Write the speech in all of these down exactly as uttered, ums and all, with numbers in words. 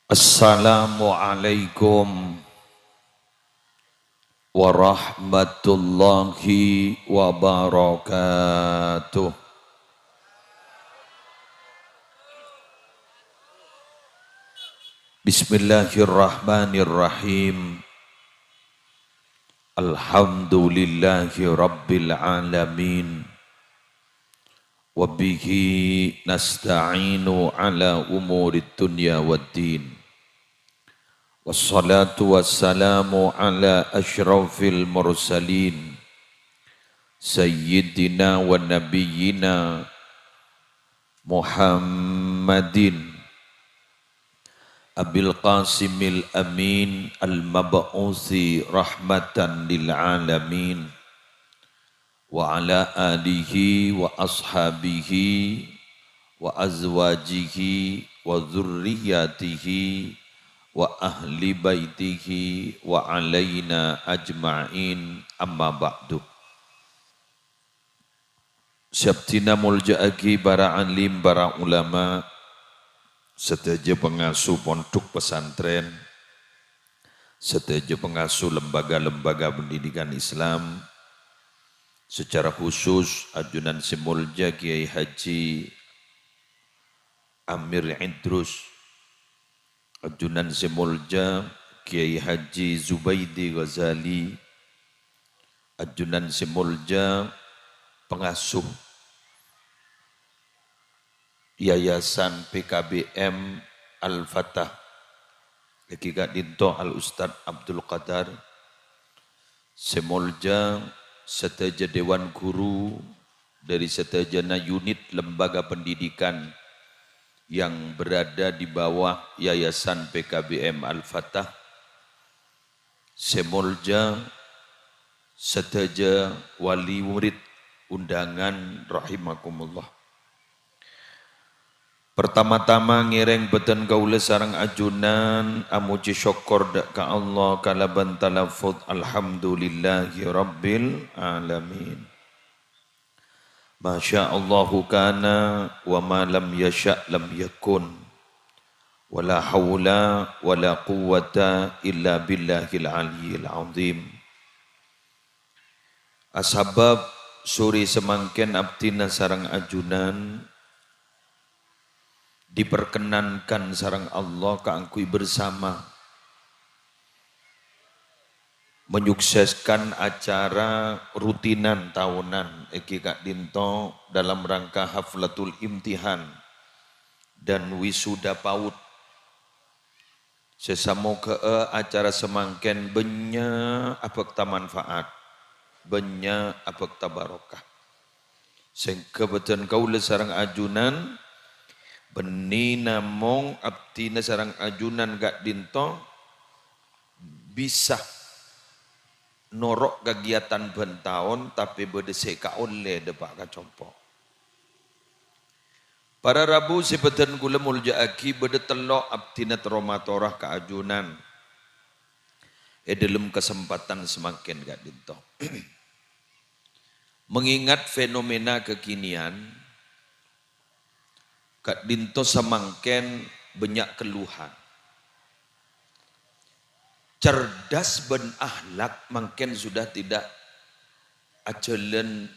Assalamualaikum warahmatullahi wabarakatuh. Bismillahirrahmanirrahim. Alhamdulillahi rabbil alamin. Wa bihi nasta'inu ala umurid dunya waddin. Wassalatu wassalamu ala asyrafil mursalin, sayyidina wa nabiyyina Muhammadin Abil Qasimil Amin al-mab'usi rahmatan lil alamin, wa ala alihi wa ashabihi wa azwajihi wa dzurriyyatihi wa ahli baitihi wa alaina ajma'in, amma ba'du. Sè abdhina molja'aghi para alim, para ulama, sadhâjâ pangasuh pondhuk pesantren, sadhâjâ pangasuh lembaga-lembaga pendidikan Islam, secara khusus ajunan sè molja Kiai Haji Amir Idrus, ajunan sè molja Kiai Haji Zubaidi Ghazali, ajunan sè molja pangasuh Yayasan P K B M Al-Fatah, èngghi ka'dinto Al Ustadz Abdul Qadar, sè molja sadhâjâ dewan guru dhâri sadhâjâna unit lembaga pendidikan yang berada di bawah Yayasan P K B M Al-Fatah, sè molja sadhâjâ wali murid undangan rahimakumullah. Pertama-tama ngèrèng bâdhân kaulâ sareng ajunan amojhi sokkor dhâ' ka Allah kalabân talaffuz, "Alhamdulillahi rabbil alamin." Masya Allahu kana, wa ma lam yasya' lam yakun. Wa la haula wa la quwwata illa billahil aliyyil azim. Asabab sore samangkèn abdhina sareng ajunan diperkenankan sareng Allah kaangghuy bersama menyukseskan acara rutinan taonan èngghi ka'dinto dalam rangka haflatul imtihan dan wisuda PAUD. Sè samoghâ'â acara samangkèn bânnya' abhâkta manfaat, bânnya' abhâkta barokah. Sèngghâ bâdhân kaulâ sareng ajunan, bânnè namong abdhina sareng ajunan ka'dinto bisa noro' kagiyatan bân taon, tapè bâdâ sè èkaollè dâpa' ka compo'. Para rabu sè bâdhân kaulâ molja'aghi, bâdâ tello' abdhina terro matora ka ajunan è dhâlem kasempadhân samangkèn ka'dinto. Mengingat fenomena kekinian, ka'dinto samangkèn bânnya' keluhan. Cerdas bân akhlak mangkèn sudah tidak ajhâlân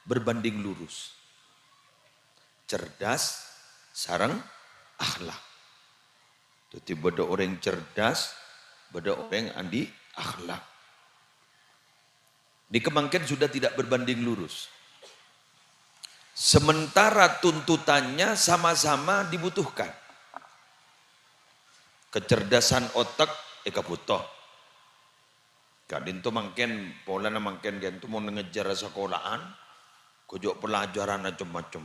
berbanding lurus. Cerdas sareng akhlak. Dhâddhi bâdâ orèng cerdas, bâdâ orèng andi' akhlak. Nèka mangkèn sudah tidak berbanding lurus. Sementara tuntutannya sama-sama dibutuhkan. Kecerdasan otak èkabhuto. Ka'dinto mangkèn, polana mangkèn ka'dinto mon ngejjhâr sakola'an, ghâjhu' pelajaran macem-macem.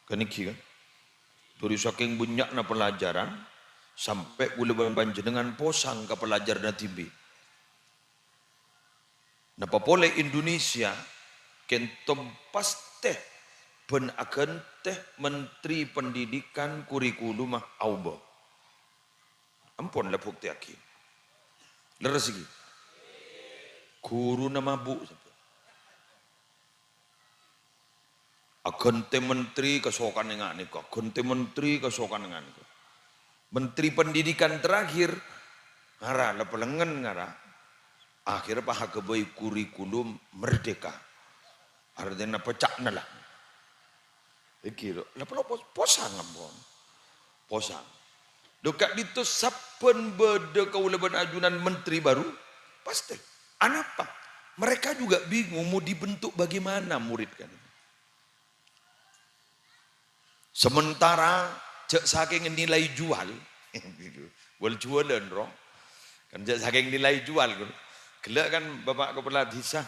Kan èngghi, kan? Dhâri sakèng bânnya'na pelajaran, sampè' kaulâ bân panjhennengngan posang ka pelajaranna dhibi'. Napa polè Indonesia kènto pastè bân aghântè Menteri Pendidikan kurikulumma aobâ. Ampon la buktèyaghi. Lerres ghi? Ghuruna mabu'. Aghântè menteri kasokan ènga' nèko, aghântè menteri kasokan ènga' nèko. Menteri Pendidikan terakhir, ngara, la pelengngen ngara. Akhirnya pas aghâbây kurikulum merdeka. Artèna pecakna la. Iki lho, la polo pos-, posang ampon. Posang. Lho, ka'dinto sabbhân bâdâ kaulâ bân ajunan menteri baru, pasti. Anapa? Mereka juga bingung mau dibentuk bagaimana murid kan. Sementara jhâ' sakèng nilai jual, wal-juwalan, ro. Kan jhâ' sakèng nilai jual, ghellâ' kan Bapak Kepala Desa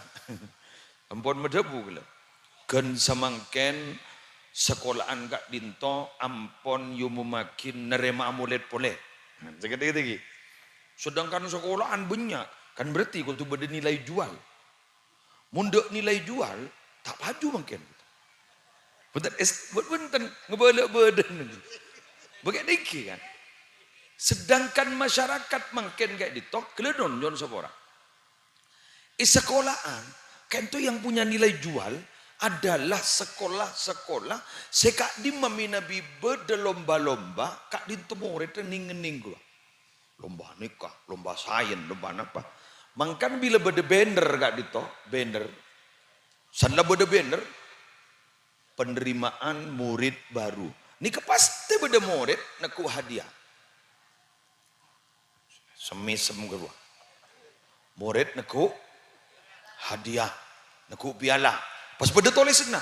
ampon madhâbu ghellâ'. Ghân samangkèn sakola'an ka'dinto ampon èomommaghi narèma'a molèd polè. Nah, sakèng dhâggi'. Sedangkan sakola'an bânnya', kan berarti kodhu bâdâ nilai jual. Mon dâ' nilai jual, ta' paju mangkèn. Bhunten, es-, bhun-, bhunten, ngabâlâ bâdân. Bâgiyân èngghi kan. Sedangkan masyarakat mangkèn ka'dinto, ghellâ' nyo'on sapora. È sakola'an, ka'dinto yang punya nilai jual adalah sekolah-sekolah sè ka'dimma mènabi bâdâ lomba-lomba, ka'dinto morèdda nèng-ngennèng ghâllu. Lomba nèka, lomba sains, lomba napa. Mangkana bilâ bâdâ banner ka'dinto, banner. San la bâdâ banner, penerimaan murid baru. Nèka pastè bâdâ morèd neggu' hadiah. Semmèsem ghâruwa. Morèd neggu' hadiah, neggu' piala. Pas bâdâ tolèsanna,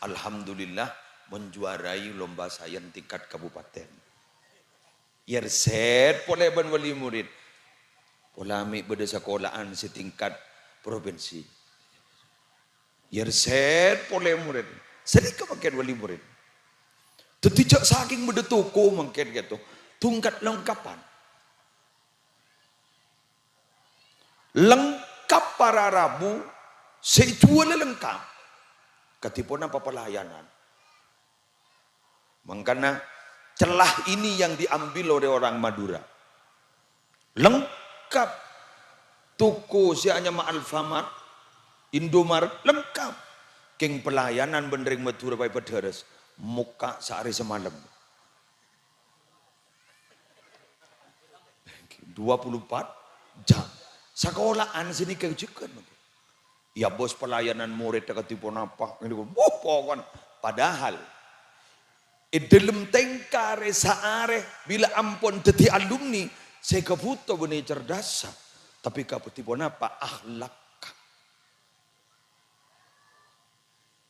"Alhamdulillah, menjuarai lomba sains tingkat kabupaten." Èyèrsèt polè bân wali murid. Pola mè' bâdâ sakola'an sè tingkat provinsi. Èyèrsèt polè murid. Sanèka mangkèn wali murid. Dhâddhi jhâ' sakèng bâdâ toko mangkèn kèto. Tongkat lengkapan. Lengkap para rabu sè èjuwâlâ lengkap. Kadhi ponapa pelayanan. Mangkana celah ini yang diambil oleh orang Madura. Lengkap. Toko sè anyama Alfamart, Indomaret, lengkap. Kèng pelayanan bân rèng Madura paè padârâs, mokka' saarè samalem. Dua puluh empat jam. Sakola'an sè nèka jhughân. Iyâ, Bos, pelayanan morèdda kadhi ponapa? Ngènè, wuh, pokon. Padahal, è dhâlem tèngka arè saarè, bilâ ampon dhâddhi alumni, sè èkabhuto bânnè cerdhâssa. Tapè kadhi ponapa? Akhlak.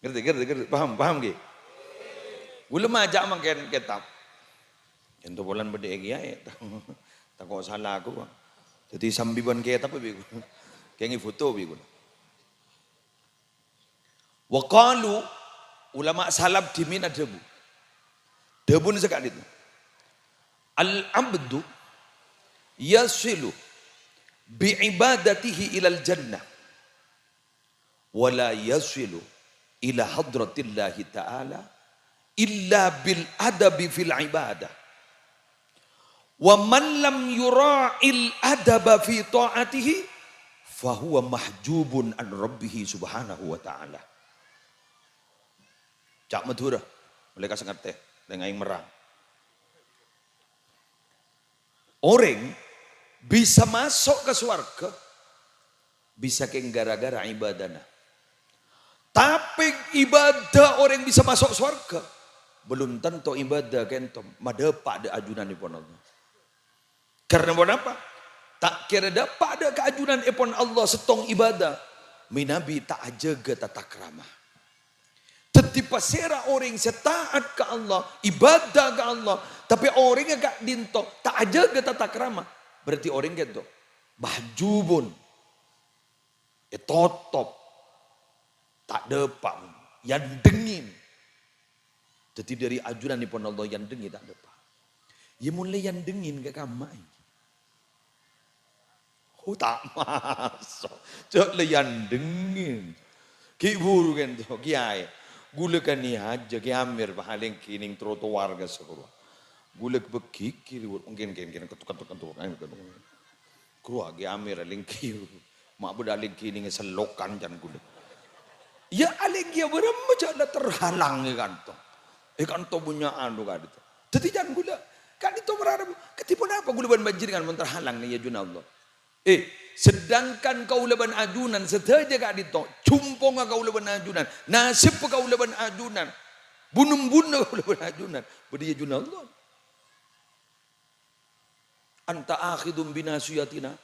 Ngerti, ngerti, ngerti? Paham, paham, ghi? Ghulâ maca mangkèn kètab. Ènto polana bâdâ è kèyaè. Tako' sala aku, Pak. Dhâddhi sambi bân kètab, bi' ghulâ. Kèngèng foto, bi' ghulâ. Wa qalu, ulama salaf dhimèn adhâbu. Dhâbuna saka'dinto. "Al-'abdu yasilu bi ibadatihi ilal jannah." Wa la yasilu ila hadratillahi ta'ala illa bil adabi fil ibadah. Wa man lam yura'il adaba fi ta'atihi, fahuwa mahjubun an rabbihi subhanahu wa ta'ala. Ca' Madhurâ, molaè ka sangatè, lèng aèng merrang. Orèng bisa maso' ka sowarghâ, bisa kèng ghârâ-ghârâ ibadana. Tapè ibadah orèng bisa maso' sowarghâ, belum tentu ibadah kènto madâpa' dâ' ajunanèpon Allah. Karna ponapa? Ta' kèra dâpa' dâ' ka ajunanèpon Allah sèttong ibadah, mènabi ta' ajâgâ tatakrama. Dhâddhi, pasèra orèng sè taat ka Allah, ibadah ka Allah, tapè orèngnga ka'dinto ta' ajâgâ tatakrama, berarti orèng kènto mahjubun, ètotop, ta' dâpa', èyandhengngè. Dhâddhi, dâri ajunanèpon Allah èyandhengngè ta' dâpa'. Iyâ, mon la èyandhengngè ka kamma, ènggi. Oh, ta' maso'. Jhâ' la èyandhengngè. Ghi' bhuru kènto, kèyaè. Ghulâ kanèya ajâ, Kè Amir, pas alèngghi nèng trotoar ka sakola. Ghulâ bâghi kiri, mungkin, mungkin, mungkin, ketuk, ketuk, ketuk. Kruwa Kè Amir alèngghi. Ma' bâdâ alèngghi nèng selokan can ghulâ. Iyâ, alèngghi bârâmma jhâ' la terhalang è kanto. È kanto bânnya' anu ka'dinto. Dhâddhi can ghulâ, Ka'dinto para rabu, kadhi ponapa kaulâ bân panjhennengngan mon terhalang nèka, ya ajunan Allah? Eh, sedangkan kaulâ bân ajunan sadhâjâ ka'dinto, jumpongnga kaulâ bân ajunan, nasibbhâ kaulâ bân ajunan, bun-embunna kaulâ bân ajunan, bâdâ è ajunan Allah. "Anta akhidhum binasiyatina."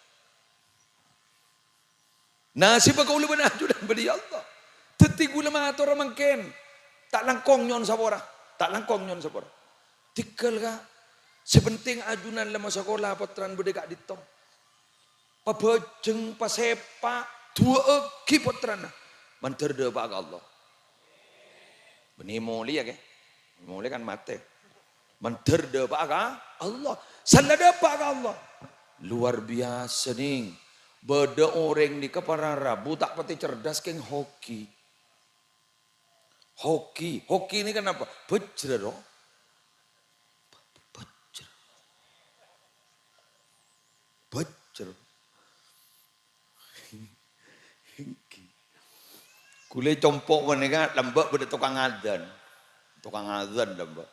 Nasibbhâ kaulâ bân ajunan bâdâ, ya Allah. Dhâddhi kaulâ mator mangkèn. Ta' langkong nyo'on sapora. Ta' langkong nyo'on sapora. Tèghâl, Ka'. Sè penting ajunan la masakola, pottrana bâdâ ka'dinto. Pabhâjheng, pasèpa', du'aaghi pottrana. Mandhâr dâpa'a ka Allah. Bânnè molèya, Ka'. Molè kan matè. Mandhâr dâpa'a ka Allah. Sella dâpa' ka Allah. Luar biasa, nèng. Bâdâ orèng nèka para rabu ta' patè cerdas kèng hoki. Hoki. Hoki nèka napa? Bajra, ro. Bajra. Bajra. Kaulâ compo' panèka lambâ' bâdâ tokang adzan. Tokang adzan lambâ'.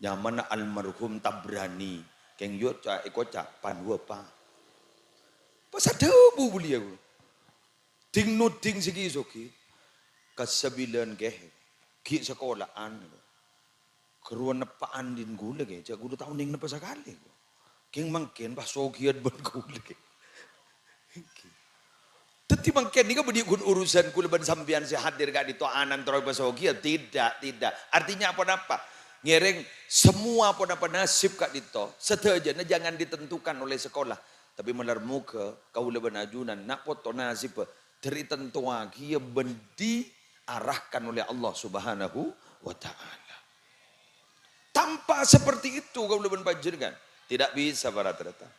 Nyamana almarhum Tabrani. Kèng iyâ ca-, èkoca' Panhuapa. Pas adhâbu beliau. Ding-noding sè ghi-soghi. Kasabilan, Kè. Ghi' sakola'an. Ghâruwa neppa'an dhin kaulâ, Kè, jhâ' kaulâ ta' onèng neppa sakalè. Kèng mangkèn pas soghiyân bân kaulâ, Kè. Dhâddhi mangkèn nèka bânnè ghun urusan kaulâ bân sampèyan sè hadir ka'dinto, ana'na terro èpasoghiyâ? Tidak, tidak. Artinya apa-napa? Ngèrèng semua apa-napa nasib ka'dinto, sadhâjâna jangan ditentukan oleh sekolah. Tapi malar moghâ kaulâ bân ajunan na' poto nasibbhâ dâri ètantowaghi bân diarahkan oleh Allah Subhanahu wa Ta'ala. Tanpa seperti itu, kaulâ bân panjhennengngan tidak bisa, para tarètan.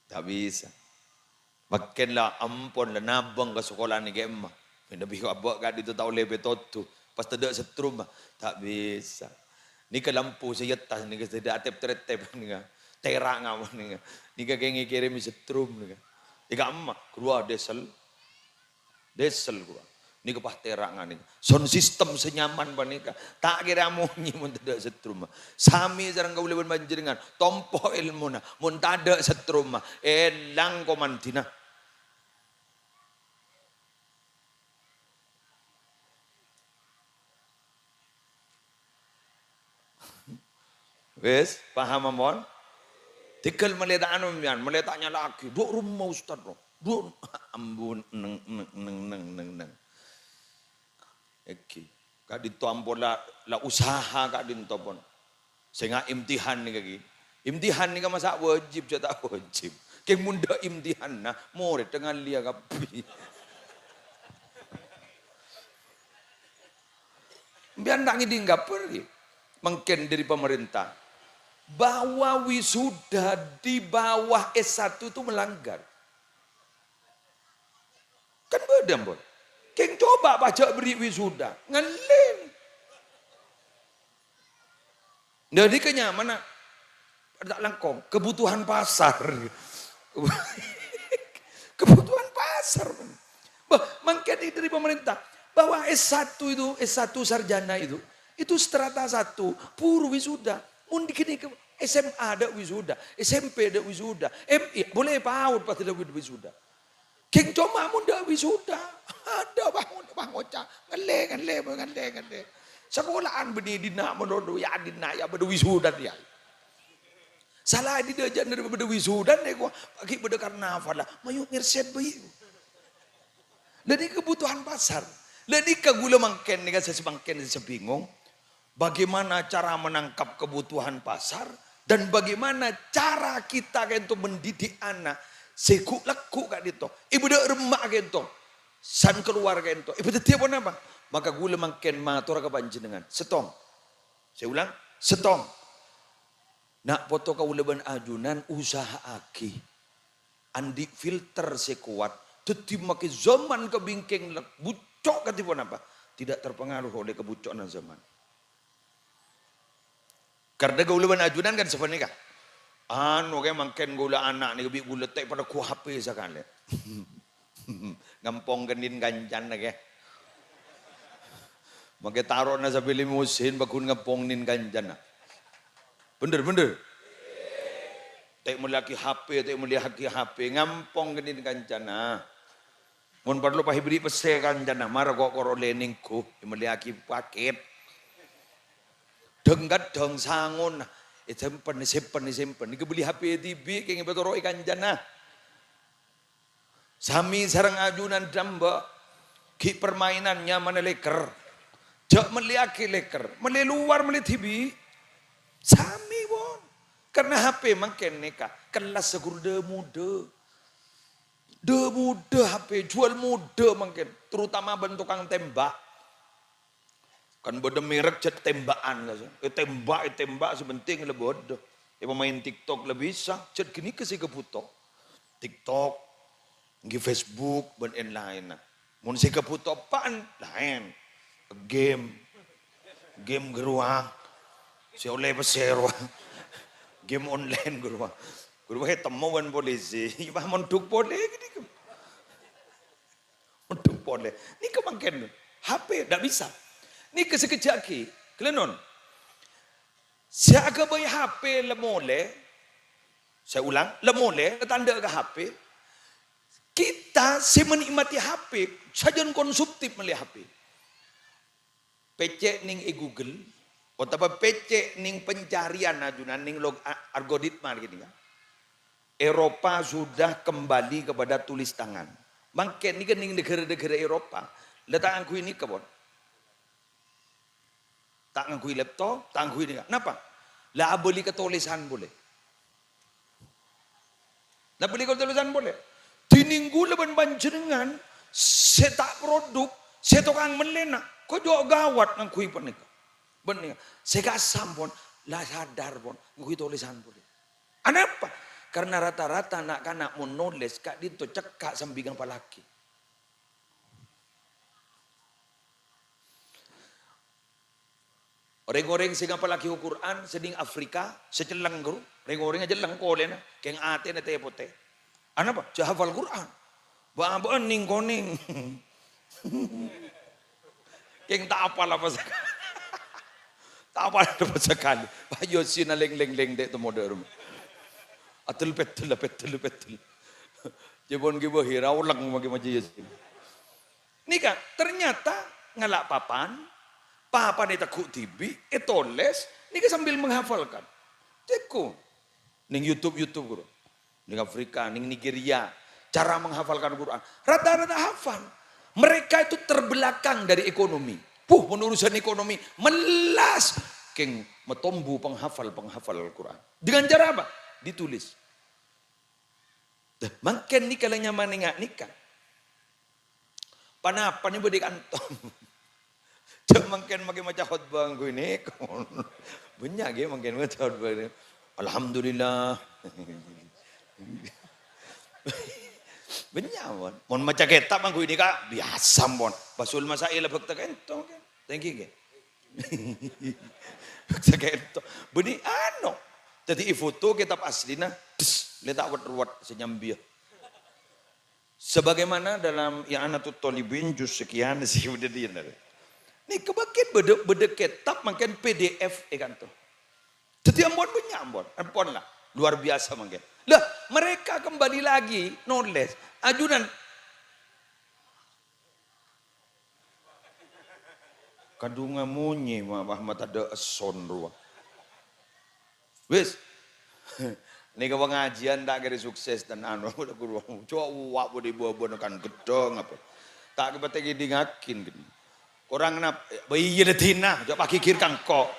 Tak bisa. Mangkèn la ampon la nabâng ka sakola nèka, emma. Mènabi abâ' ka'dinto ta' ollè pètodhu, pas tadâ' setrum, ta' bisa. Nèka lampu sè è attas nèka sè tadâ' atep-trètep nèka. Tèra' ngawan nèka. Nèka kèng èkèrèmè setrum nèka. Nèka emma, ghâruwa diesel. Diesel, ghâruwa. Nèka pas tèra' nganèka. Sound system sè nyaman panèka. Ta' kèra amonyè mon tadâ' setrum. Samè sareng kaulâ bân panjhennengngan. Tompo èlmona. Mon tadâ' setrum, èlang komandina. Wis, paham ampon? Tèghâl malè ta' anu, sampèyan, malè ta' nyala'aghi. Dhu' remma, Ustaz, dhu'. Dhu', ampon, neng, neng, neng, neng, neng, neng. Èngghi. Ka'dinto ampon la, la usaha ka'dinto pon. Sènga' imtihan nèka ghi. Imtihan nèka masa' wajib, jhâ' ta' wajib. Kèng mon tadâ' imtihanna, morèdda ngallèya kabbhi. Sampèyan ta' ngèdhing kabhâr, ghi? Mangkèn dâri pamarènta. Bahwa wisuda di bawah S satu itu melanggar. Kan bâdâ, ampon. Kèng coba pajhât bâri' wisuda. Ngallè. Nah, nèka nyamana ta' langkong, kebutuhan pasar. Kebutuhan pasar. Bah, mangkèn dâri pamarènta, bahwa S satu itu, S satu sarjana itu, itu strata satu, buru wisuda. Mon dâggi' nèka S M A tadâ' wisuda, S M P tadâ' wisuda, M I, polè PAUD pas tadâ' wisuda. Kèng coma mon tadâ' wisuda. Adâ' bân, bân ngoca', "Ngallè, ngallè, ngallè, ngallè." Sakola'an bânnè dinna' malolo, ya dinna' ya bâdâ wisuda ya. Sala è dâjâna bâdâ wisuda nèko, ghi' bâdâ karnaval la, mayu ngersèt bhâi. La nèka kebutuhan pasar. La nèka kaulâ mangkèn nèka sè samangkèn sè bingung. Bagaimana cara menangkap kebutuhan pasar dan bagaimana cara kita kento mendidik anak sè ghu'-lagghu' ka'dinto, èbâdâ' remma kento, san kalowar kento, èbâdâddhi ponapa? Maka kaulâ mangkèn mator ka panjhennengngan, settong. Saya ulang, settong. Na' poto kaulâ bân ajunan usaha'aghi andi' filter sè kowat, dhâddhi makè zaman kabingkèng la-, bucco' kadhi ponapa, tidak terpengaruh oleh kebucco'anna zaman. Karna kaulâ bân ajunan kan sapanèka. Anu, kè mangkèn kaulâ ana' nèka bi' kaulâ ta' padâ ghu H P sakalè. Ngampong kènèng kancana, kè. Makè taro'na sabbhân limosin, bâghun ngampong kènèng kancana. Bhender, bhender. Ta' mellèyaghi H P, ta' mellèyaghi H P, ngampong kènè' kancana. Mon parlo pas èberri' pèssè kancana, mara ko', koro lè nèngghu, èmellèyaghi pakèt. Dhâng-kadhâng sangona, èsempen, èsempen, èsempen. Nèka bellè H P dhibi', kèng èpatoro'è kancana. Samè sareng ajunan dâ' emba', ghi' permainan nyamana lèker. Jhâ' mellèyaghi lèker, mellè lowar, mellè dhibi'. Samè, pon. Karna H P mangkèn nèka, kellas sè ghuru dâ-modâ. Dâ-modâ H P, juwâl modâ mangkèn, terutama bân tokang tèmbhâk. Kan bâdâ merek jhât tèmbhâ'ân, ètèmbhâk, ètèmbhâk, sè penting la bâdâ. Èpamaèn TikTok la bisa, jhât ghânèka sè èkabhuto. TikTok, èngghi Facebook, bân laèn-laènna. Mon sè èkabhuto eppa'en, laèn. Game. Game ghâruwa. Sè ollè pèssè rowa. Game online ghâruwa. Ghâruwa ètemmo bân polisi. Pas mondhuk polè ghânèka. Mondhuk polè. Nèka mangkèn. H P, ndak bisa. Nèka sè kejjhâ'aghi. Ghellâ' non. Sè aghâbây H P la molè. Saya ulang, la molè, la ta' endâ' ka H P. Kita sè menikmati H P, sajân konsumtif mellè H P. Pècè' nèng è Google, otabâ pècè' nèng pencarian ajunan nèng log-, a-, algoritma ghânèka. Eropa sudah kembali kepada tulis tangan. Mangkèn nèka nèng naghârâ-naghârâ Eropa, la ta' ngangghuy nèka, pon. Ta' ngangghuy laptop, ta' ngangghuy nèka. Napa? La abâli ka tolèsan polè. La abâli ka tolèsan polè. Dhinèng ghulâ bân panjhennengngan sè ta' produk, sè tokang mellèna, kok jhâ' ghâwât ngangghuy panèka. Bân nèka, sè kasam pon, la sadar pon, ngangghuy tolèsan polè. Anapa? Karna rata-rata na'-kana' mon nolès ka'dinto cekka' sambi ngapallaghi. Rèng-orèng sè ngapallaghi Al-Qur'an sè nèng Afrika, sè celleng, ghuru. Rèng-orèngnga celleng kolèna, kèng atèna tè-potè. Anapa? Jhâ' hafal Qur'an. Bâ'-abâ'ân nèng-konèng. Kèng ta' apal apa sakalè. Ta' apal apa sakalè. Wah, Yasin lèng-lèng-lèng tè' temmo dâ' remma. Adel peddel, peddel, peddel. Jhâ' pon ghibâ hèra olèng maghi maca Yasin. Nèka, ternyata ngala' papan, papanna ètegghu' dhibi', ètolès, nèka sambil menghafalkan. Cèko. Nèng YouTube, YouTube, ghuru. Nèng Afrika, nèng Nigeria. Cara menghafalkan Quran. Rata-rata hafal. Mereka itu terbelakang dari ekonomi. Puh, mon urusan ekonomi, mellas. Kèng matombu penghafal-penghafal Al-Quran. Dengan cara apa? Ditulis. Dah, mangkèn nèka la nyamana nga-, nèka. Panapa nè bâdâ è kanto? Jhâ' mangkèn maghi maca khotbah ngangghuy nèko. Bânnya' ghi mangkèn maca khotbah nè. Alhamdulillah. Bânnya', pon. Mon maca kètab ngangghuy nèka, biyasa, pon. Basul Masail bhâkta ka'ento, mangkèn. Thank you, ghi. Bhâkta ka'ento. Bânnè ano. Dhâddhi èfoto kètab aslina, des, la ta' wet-ruwet sè nyambiyâ. Sebagaimana dalam I'anatut Thalibin juz sekian, sè bâdâ diyâ, nèka mangkèn bâdâ, bâdâ kètab mangkèn P D F è kanto. Dhâddhi ampon bânnya', ampon. Ampon la. Luar biasa mangkèn. Lah, mereka kembali lagi nolès. Ajunan. Kadhungnga monyè, ma-, ma-, matadâ' esson rowa. Wis. Nèka pangajiân ta' kèra sukses dan anu, cowok wa' bâdâ bâbâna kan ghedhâng apa. Ta' kèpatè ngèdingngaghi, ghi. Korang nap-, bâ iyâ la dina, jhâ' paghighir ka engko'.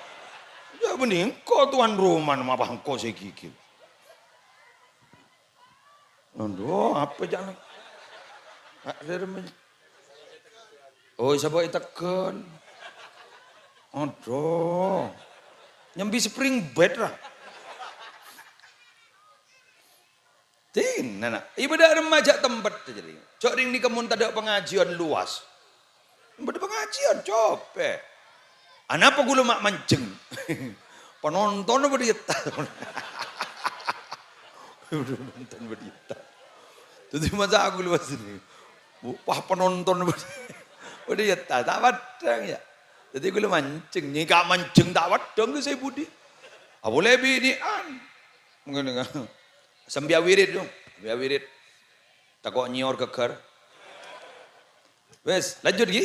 Jhâ' bânnè engko' tuan rumana, mapa engko' sè ghighir. Aduh, apa jhâ' nè? Ah, rè-, rè-, men-, oh, sapa èteggân? Aduh. Nyambi spring bed, ra. Dina, na'. Ibâdâ remma jhâ' tempet, jârèya. Jhâ' rèng nèka mon tadâ' pangajiân luas. Bâdâ pangajiân, copè. Anapa ghulâ ma' manjeng? Panontonna bâdâ è attas. Panontonna bâdâ è attas. Dhâddhi masa ghulâ pas ini. Bu, wah, panontonna bâdâ, bâdâ è attas. Ta' paddhâng, yâ. Dhâddhi ghulâ manjeng. Nèka manjeng ta' paddhâng, sè budi. Apolè binè'an. Ngènè, sambiyâ wirid, yo. Sambiyâ wirid. Tako' nyèyor ghâghâr. Wes, lanjut, ghi.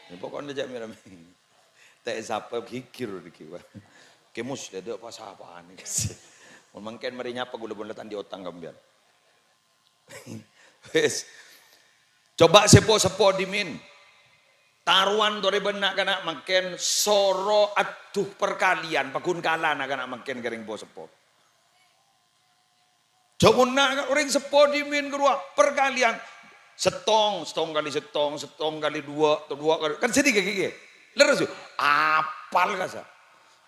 Ya, pokoknya jhâ' mè-ramè. Ta' sapa ghighir nèka, Pak. Kè Mus, dâ' pas apaan nèka? Mon mangkèn marè nyapa, kaulâ pon la ta' andi' otang ka sampèyan. Wes. Coba sè po-seppo dhimèn. Tarowan torè bân na'-kana' mangkèn soro adhu parkaliyan, paggun kala na'-kana' mangkèn ka rèng po-seppo. Jhâ' mon na' orèng seppo dhimèn karowa parkaliyan. Sèttong, sèttong kalè sèttong, sèttong kalè duwâ', duwâ' kalè, kan sèdhika ghi. Lerres, yo? Apal kassa'.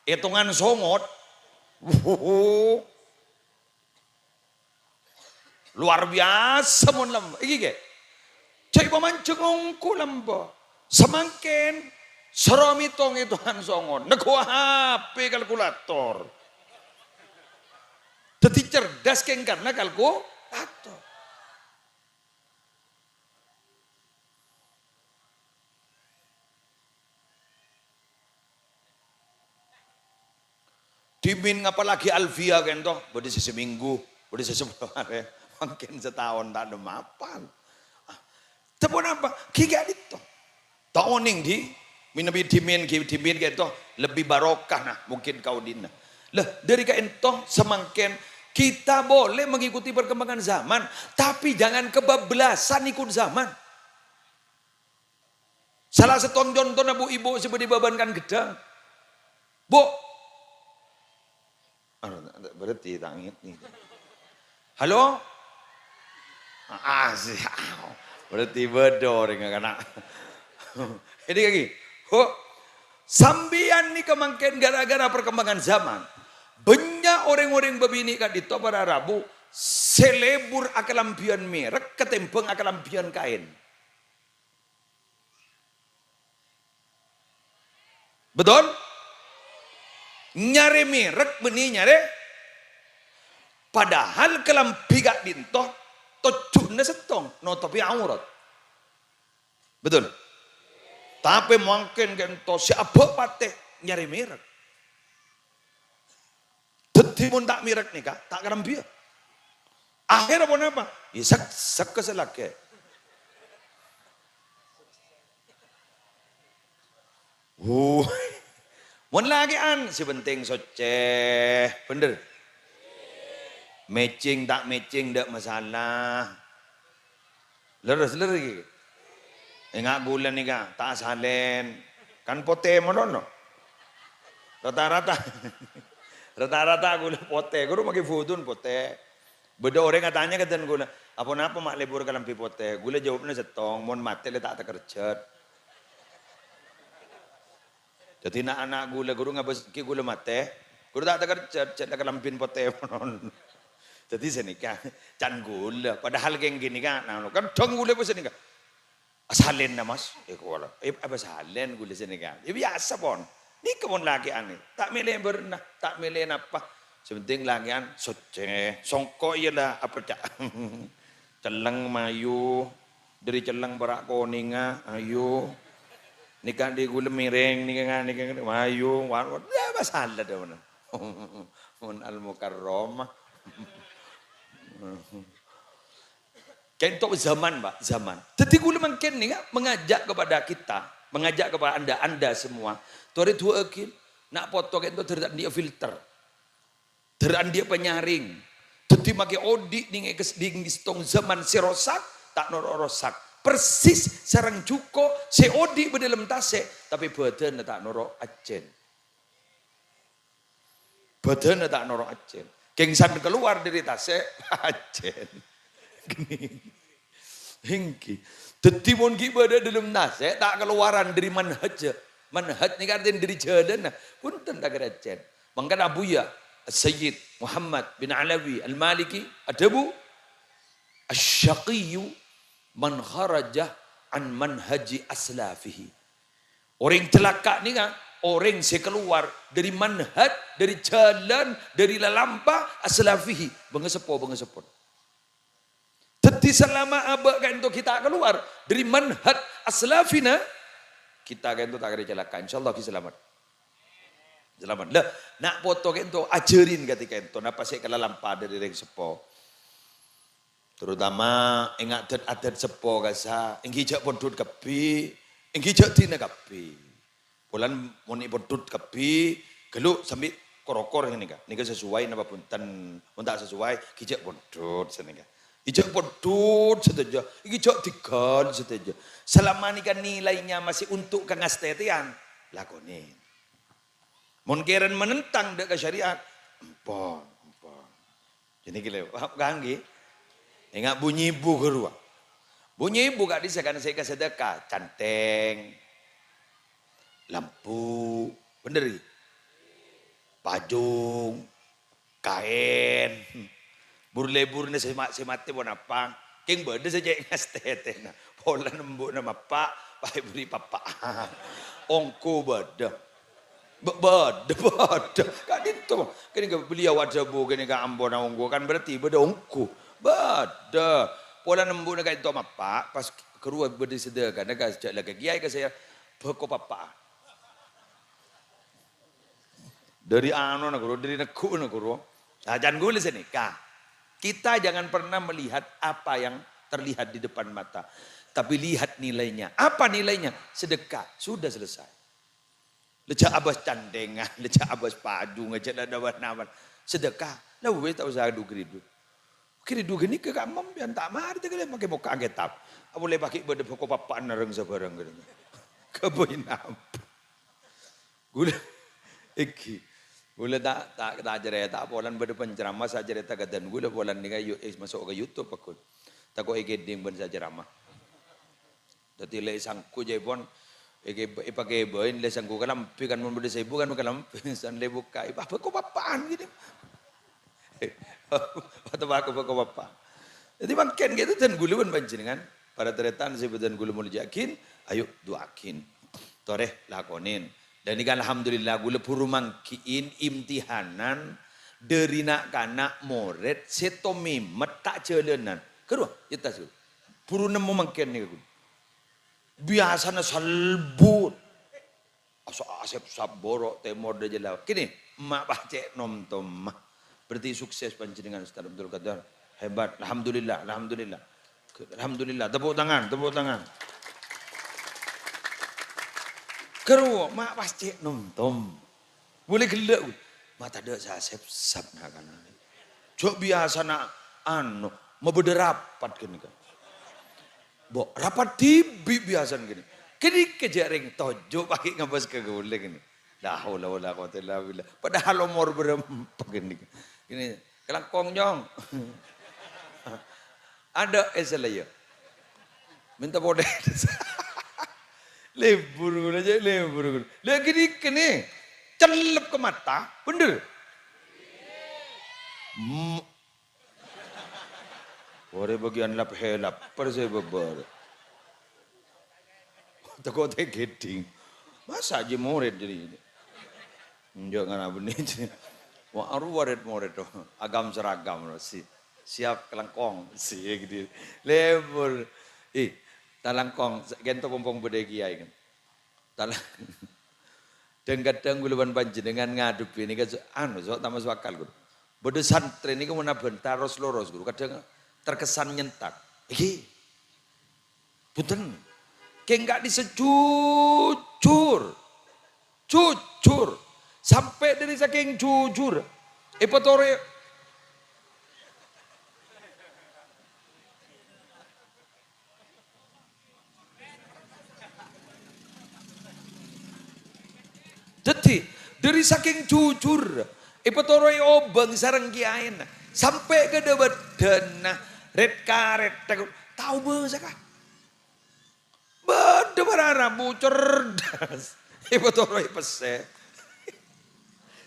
Ètongan songot. Wuhuhu. Luar biasa mon lambâ'. Iki, ghi. Jhâ' pamanjheng ongghu lambâ'. Samangkèn, soro mètong ètongan songot. Nèko H P kalkulator. Dhâddhi cerdas kèng karna kalkulator. Dhimèn ngapallaghi Alfiyah kènto, bâdâ sè samènggu, bâdâ sè sapolo arè, mangkèn sataon ta' nemmo apal. Tepon apa? Ghi ka'dinto. Ta' onèng, Di. Mènabi dhimèn, ghi dhimèn kènto lebbi barokah, nah, mungkin kaodina. Lah, dâri ka'dinto samangkèn kita boleh mengikuti perkembangan zaman, tapi jangan kebablasan ikut zaman. Sala sèttong contona, Bu', Ibu' sè bâdâ è Babankan Ghâddhâng. Bu'. Anu, berhenti tangi. Halo? Ah, sih. Berhenti bâdâ orèng kana'. Ini lagi. Bu', sampèyan nèka mangkèn gara-gara perkembangan zaman. Bânnya' orèng-orèng bâbinè' ka'dinto para rabu sè lebur akalambhiyân mèrek katèmbhâng akalambhiyân kaèn. Betul? Nyarè mèrek bânnè nyarè. Padahal kalambhi ka'dinto tojjhuna sèttong, notobhi aurat. Betul? Tapè mangkèn ka'dinto sè abâ' patè nyarè mèrek. Dhâddhi mon ta' mèrek nèka, ta' kalambhiyâ. Akhèrra ponapa? Ya sek-, sekkè sè lakè. Wuh. Mon lakè'an, sè penting soccè. Bhender? Matching ta' matching, ta' masalah. Lerres, lerres iki. Enga' ghulâ nèka, ta' salèn. Kan potè molono. Rata-rata. Rata-rata ghulâ potè. Ghuru maghi bhudhun potè. Bâdâ orèng atanya ka dân ghulâ, "Aponapa ma' lebur kalambhi potè?" Ghulâ jâwâbbhâ sèttong, "Mon matè la ta' takerjhât." Dhâddhi na'-ana' ghulâ ghuru ngabâs ghi' ghulâ matè, ghuru ta' takerjhât, jhât la kalambhina potè molono. Dhâddhi sanèka, can ghulâ, padahal kèng ghânèka, nah, kadhâng ghulâ pas sanèka, "Asalènna, Mas." Eh, kola, eh, apa salèn ghulâ sanèka? Ya, biyasa, pon. Nèka pon lakè'an, ta' mèlè bârna, ta' mèlè napa. Sè penting lakè'an soccè, songko' iyâ la, apa ca'? Celleng mayu. Dhâri celleng para' konèngnga, ayo. Nèka dhi ghulâ mèrèng, nèka, nèka, ayo. Wa-, wa-, ya, masalah dâ' mon. Mon Al-Mukarramah. Kènto zaman, Pak, zaman. Dhâddhi ghulâ mangkèn nèka mengajak kepada kita, mengajak kepada anda, anda semua. Torè duwâ'âghi, na' poto kènto dhâri ta' andi' filter. Dhâri andi' panyaring. Dhâddhi makè odi' nèng è kes-, nèng sèttong zaman sè rosak, ta' noro' rosak. Persis sareng jhuko' sè odi' bâdâ dâlem tasè', tapè bâdânna ta' noro' ajhân. Bâdânna ta' noro' ajhân. Kèng san kalowar dhâri tasè', ajhân. Èngghi. Dhâddhi, mon ghi' bâdâ dâlem tasè', ta' kalowaran dhâri manhajjâ. Manhaj nèka artèna dhâri jhâlânna. Bhunten, ta' kèra ajhân. Mangkana Abuya As-Sayyid Muhammad bin Alawi Al-Maliki adhâbu, "Asy-syaqiyyu man kharaja an manhaji aslafihi." Orèng calaka' nèka orèng sè kalowar dhâri manhaj, dhâri jhâlân, dhâri lalampa aslafihi, bângasepo-bângaseppona. Dhâddhi, salama abâ' ka'dinto ghi' ta' kalowar dhâri manhaj aslafina, kita ka'dinto ta' kèra calaka'. Insyaallah ghi' salamet. Salamet. Lah, na' poto ka'ento ajhârin katèka ka'ento, napa sè èkalalampa dhâri rèng seppo. Terutama ènga' adat-adat seppo kassa', èngghi jhâ' pondhut kabbhi, èngghi jhâ' dina kabbhi. Polana mon èpondhut kabbhi, ghâllu sambi kor-okor ngènèka. Nèka sesuai napa bhunten? Mon ta' sesuai, èngghi jhâ' pondhut sanèka. Èngghi jhâ' pondhut sadhâjâ, èngghi jhâ' dinggal sadhâjâ. Salama nèka nilainya masih untuk kangastètèyan, lakonè. Mon kèran menentang dâ' ka syariat, empon, empon. Jâ' nèka lè, paham kan, ghi? Ènga' bu-nyibu ghâruwa. Bu-nyibu ka'dissa' kan sè èkasadhâka, canthèng, lampu, bhender, ghi? Pajung, kaèn. Bur-lebburna sè ma-, sè matè ponapa? Kèng bâdâ sè cè' ngastètèna. Polana embu'na mappa', pas èberri' pappa'an. Ongghu bâdâ. Bâ-, bâdâ, bâdâ. Ka'dinto. Kènè ka beliau adhâbu kènè ka ampona ongghu, kan berarti bâdâ ongghu. Bâdâ. Polana embu'na ka'dinto mappa', pas ghâruwa bâdâ sadhâkana ka jhâ' la ka kèyaè ka saya, bhâko pappa'an. Dhâri anona, ghuru, dhâri negghu'na, ghuru. Nah, can ghulâ sanèka. Kita jangan pernah melihat apa yang terlihat di depan mata, tapi lihat nilainya. Apa nilainya? Sedekah. Sudah selesai. La jhâ' abâs canthèngan, la jhâ' abâs pajung, jhâ' la abâs napan. Sedekah. La wis, ta' osa adu-ghâridu. Ghâridu ghânèka ka'emma sampèyan ta' marè takalè makè mokka' kètab. Apolè paghi' bâdâ bhâko pappa'an narèng sabhârâng ghânèka. Kabâi napa? Ghulâ, èngghi. Ghulâ ta', ta', ta' carèta polana bâdâ penceramah sè acarèta ka dân ghulâ polana nèka yu-, eh, maso' ka YouTube pagghun. Tako' èkèdhing bân sè acaramah. Dhâddhi lè sangghu jâèpon èkè-, èpakèbâi lè sangghu kalambhi kan mon bâdâ sèbu kan kalambhi san lè bukka', èpa-, bhâko pappa'an gini. Atau bhâko-bhâko pappa'an. Dhâddhi mangkèn gitu dân ghulâ bân panjhennengan, para tarètan sè bâdân ghulâ molja'aghin, ayo du'aaghin. Torè lakonè. Dhâ' nèka alhamdulillah ghulâ buru mangghi'in imtihanan dhâri na'-kana' morèd sè tomèmèt ta' jhâlânan. Ghâruwa, yetta sè buru nemmo mangkèn nèka ghulâ. Biyasana salbut. Asa-, asèp-sap boro' tèmor dâjâ laok. Kènè, emma' pas cè' nom-tomma. Berarti sukses panjhennengan, Ustaz Abdul Qadir. Hebat. Alhamdulillah, alhamdulillah. Alhamdulillah. Tepuk tangan, tepuk tangan. Ghâruwa, emma' pas cè' nom-tom. Molaè ghellâ', wi. Ma' tadâ' sè asèp-sap na'-kana'. Jhâ' biyasana, anu, mabâdâ rapat ghânèka. Bo, rapat dhibi' biyasana ghânèka. Ghânèka jhâ' rèng toju' paghi' ngabâs ka ghulâ ghânèka. La haula wala quwwata illa billah. Padahal omor bârâmpa ghânèka. Ghânèka, kalangkong, Nyong. Adâ' èsellèya. Mènta polè. Lebur ghulâ, jhâ' lebur ghulâ. La ghânèka nè. Cellep ka mata, bhender. M-, Orè bâgiyân lap-helap, perse bâbâr. Tako' tè ghedhing. Masa' jiyâ morèd jârèya? Enjâ' ngara bânnè. Wa aru warid morèd to. Agam seragam to. Si-, siap kalangkong. Si gitu. Lebur. Ih, talangkong. Ghento pompong bâdâ kiyaè kan. Tala-, dhâng-kadhâng kaulâ bân panjhennengan ngadhebbhi nèka, anu, so-, ta' maso' akal, Ghuru. Bâdâ santrè nèka mon abhânta ros-loros, Ghuru, kadhâng terkesan nyentak. Iki, bhunten. Kèng ka'dhissa' jujur. Jujur. Sampè' dhâri sakèng jujur, èpatorè-, Dhâddhi, dhâri sakèng jujur, èpatorè obâng sareng kiyaèna, sampè' ka dhâ-, bâdhânna, rèt-karèt, ta' obâsa, ka. Bâdâ para rabu cerdas, èpatorè pèssè.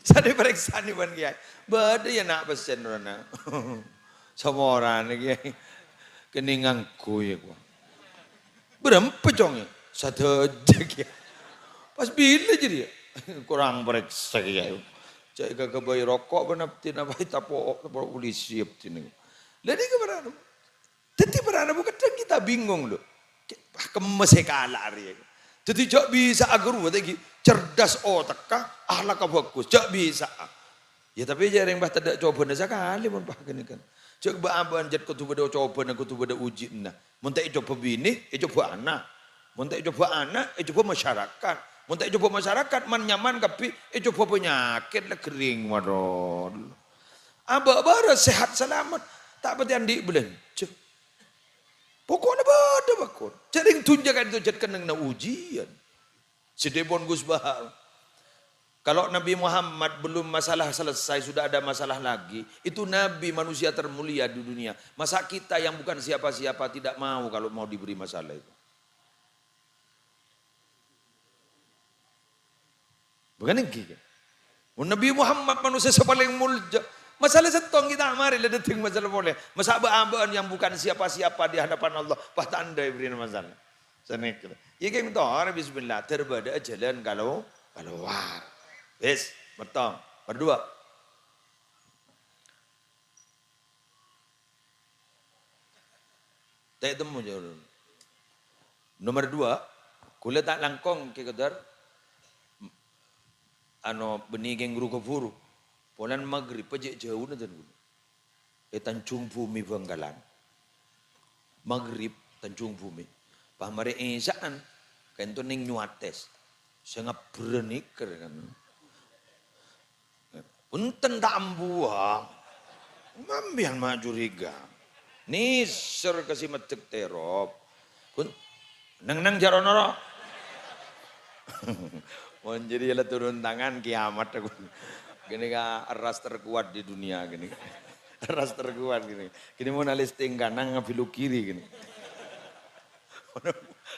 Sanè parèksanè bân kiyaè. Bâdâ ya na' pèssè noronan. Saporana kiyaè. Kènè ngangghuy ya, kowa. Bârâmpa cong ya? Sadhâjâ kiyaè. Pas bilâ jârèya? Korang parèksa kiyaè. Ca'èpon èghâbây roko' bân abdhina, pas ètapo', tapo' polisi abdhina. Lah nèka para rabu. Dhâddhi para rabu kadhâng kita bingung, lho. Wah, kemma sè kala' arèya. Dhâddhi jhâ' bisa'a ghâruwa ta' ènggi, cerdas otekka, akhlakka bhâghus, jhâ' bisa'a. Yâ, tapè jhâ' rèng pas tadâ' cobâna sakalè mon pas ghânèka. Jhâ' bâ'-abâ'ân jhât kodhu bâdâ cobâna, kodhu bâdâ ujina. Mon ta' ècobâ binè, ècobâ ana'. Mon ta' ècobâ ana', ècobâ masyarakat. Mon ta' ècobâ masyarakat, man-nyaman kabbhi, ècobâ panyakèt la ghering, wadon. Abâ' bârâs sehat salamet, ta' patè andi' bâlânjhâ. Poko'na bâdâ bhâkon. Jhâ' rèng dhunnya ka'dinto jhât kennengnganna ujian. Sè dhâbuna Gus Bahar. Kalau Nabi Muhammad belum masalah selesai, sudah ada masalah lagi, itu Nabi manusia termulia di dunia. Masa kita yang bukan siapa-siapa tidak mau kalau mau diberi masalah itu? Bukan ènggi, kan? Mon Nabi Muhammad manossa sè palèng molja, masalah sèttong ghi' ta' marè la dâteng masalah polè. Masa bâ'-abâ'ân yang bukan siapa-siapa di hadapan Allah, pas ta' endâ' èberri'na masalah. Sanèka. Yâ, kèng torè, bismillah, ter bâdâ'â jhâlân kalo-, kalowar. Wis, mèttong. Nomor dua. Ta' ètemmo, jhâ'. Nomor dua, kaulâ ta' langkong, Kè Kodar. Ano, bânnè kèng ru kabhuru. Polana maghrib, pajhât jhâuna dân kaulâ. È Tanjung Bumi Bangkalan. Maghrib, Tanjung Bumi. Pas marè Isya'an, ka'dinto neng Nyuwates. Sè ngabbherrâ nèka, kan. Bhunten ta' ambuwâ. Sampèyan ma' curiga. Nèser ka sè maddhek terop. Bhun-, neng-neng jhâ' rono, ro. Mon jârèya la turun tangan, kiamat aku. Ghânèka ras terkuat di dunia ghânèka. Ras terkuat ghânèka. Ghânèka mon alisting kanan, ngabiluk kiri ghânèka.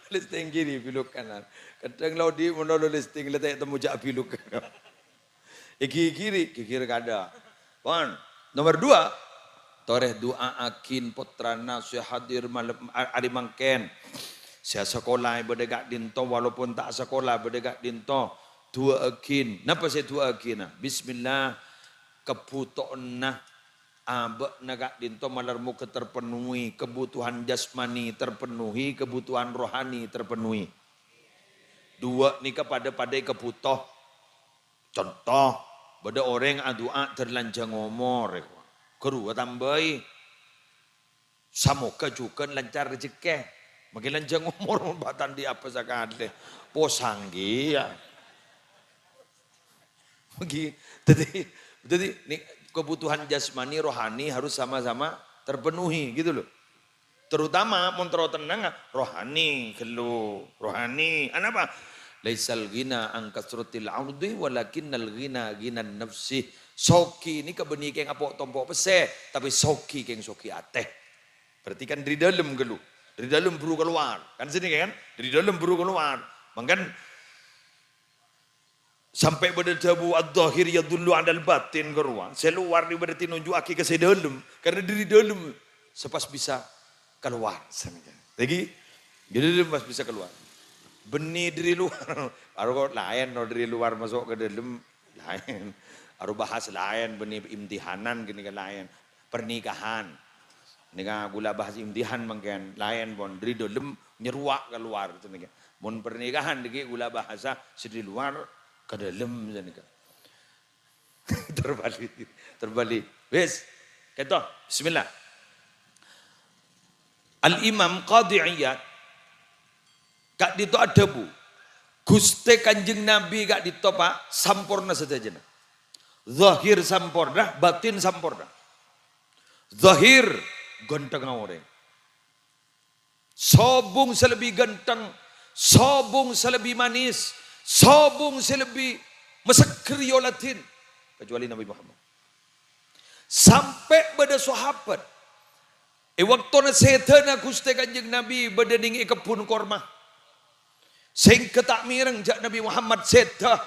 Listing kiri, biluk kanan. Kadhâng la odi' mon lo listing, la ta' ètemmo jhâ' biluk. È ghighiri, ghighir kada'. Pon. Nomor dua, torè du'aaghin pottrana sè hadir malem, a-, arè mangkèn. Sè asakola bâdâ ka'dinto, walaupun ta' asakola bâdâ ka'dinto. Du'aaghin. Napa sè du'aaghina? Bismillah. Kabhutowanna abâ'na ka'dinto malar moghâ terpenuhi, kebutuhan jasmani terpenuhi, kebutuhan rohani terpenuhi. Duwâ' nèka padâ-padâ èkabhuto. Conto, bâdâ orèng adu'a dâr lanjhâng omor, ghâruwa tambâi. Samoghâ jhughân lancar rejhekkè. Mangkèn lanjhâng omor mon pa' ta' andi' apa sakalè. Posang kèya. Ghi-, dhâddhi, dhâddhi, ni, kebutuhan jasmani, rohani harus sama-sama terpenuhi, gitu loh. Terutama mon terro tennang, rohani, ghâllu, rohani. Anapa? "Laisal ghina an kasratil ardi, walakinnal ghina ghinan nafsi." Soghi nèka bânnè kèng apo' tompo' pèssè, tapè soghi kèng soghi atè. Berarti kan dari dalam ghâllu. Dari dalam buru keluar. Kan sini kan? Dari dalam buru keluar. Mangkèn sampè' bâdâ dhâbu, "Adh-dhahir yadullu 'alal batin," ghâruwa. Sè luar nèka berarti nunju'aghi ka sè dâlem. Karena dari dâlem sè pas bisa keluar. Lagi, dari dâlem pas bisa keluar. Bânnè dari luar. Aro kok laèn, no, dari luar masuk ke dalam, laèn. Aro bahas laèn, bânnè imtihanan ghânèka laèn. Pernikahan. Nèka ghulâ bahas imtihan mangkèn, laèn pon, dari dâlem nyeruwa' ka luar, sanèka. Mon pernikahan dhâggi' ghulâ bahasa sè dari luar ka dâlem, sanèka. Terbalik, terbalik. Wis, kèto, bismillah. Al-Imam Qadhi Iyad ka'dinto adhâbu, "Ghustè Kanjeng Nabi ka'dinto, Pa', samporna sadhâjâna. Zahir samporna, batin samporna." Zahir, ghântengnga orèng. Sobung sè lebbi ghânteng, sobung sè lebbi manis, sobung sè lebbi masegger èoladhin, kecuali Nabi Muhammad. Sampè' bâdâ sahabat, è bâktona sèdhâna Ghustè Kanjeng Nabi bâdâ nèng è kebbhun korma. Sèngghâ ta' mèreng jhâ' Nabi Muhammad sèdhâ.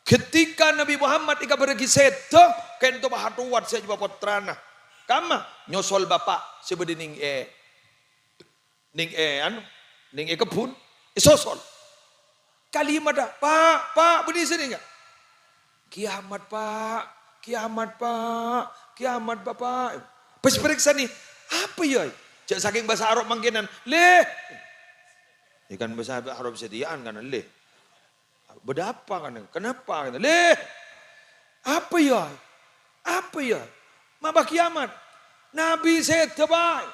Ketika Nabi Muhammad èkabârraghi sèdhâ, kènto pahatowat sè ajâwâ pottrana. Kamma? Nyosol bapa' sè bâdâ nèng è, nèng è, anu, nèng è kebbhun. Èsosol. Kalimatta, "Pa', Pa', bânnè sènèngnga." "Kiamat, Pa'. Kiamat, Pa'. Kiamat, Bapa'." Pas èparèksanè, "Apa, yâ?" Jhâ' sakèng bhâsa Arab mangkènan, "Lè." Kan bisa Arab sediaan kan, lè. Bâdâ apa kan? Kenapa kan? Lè. Apa ya? Apa ya? Ma' bâ' kiamat. Nabi sèdhâ bhâi.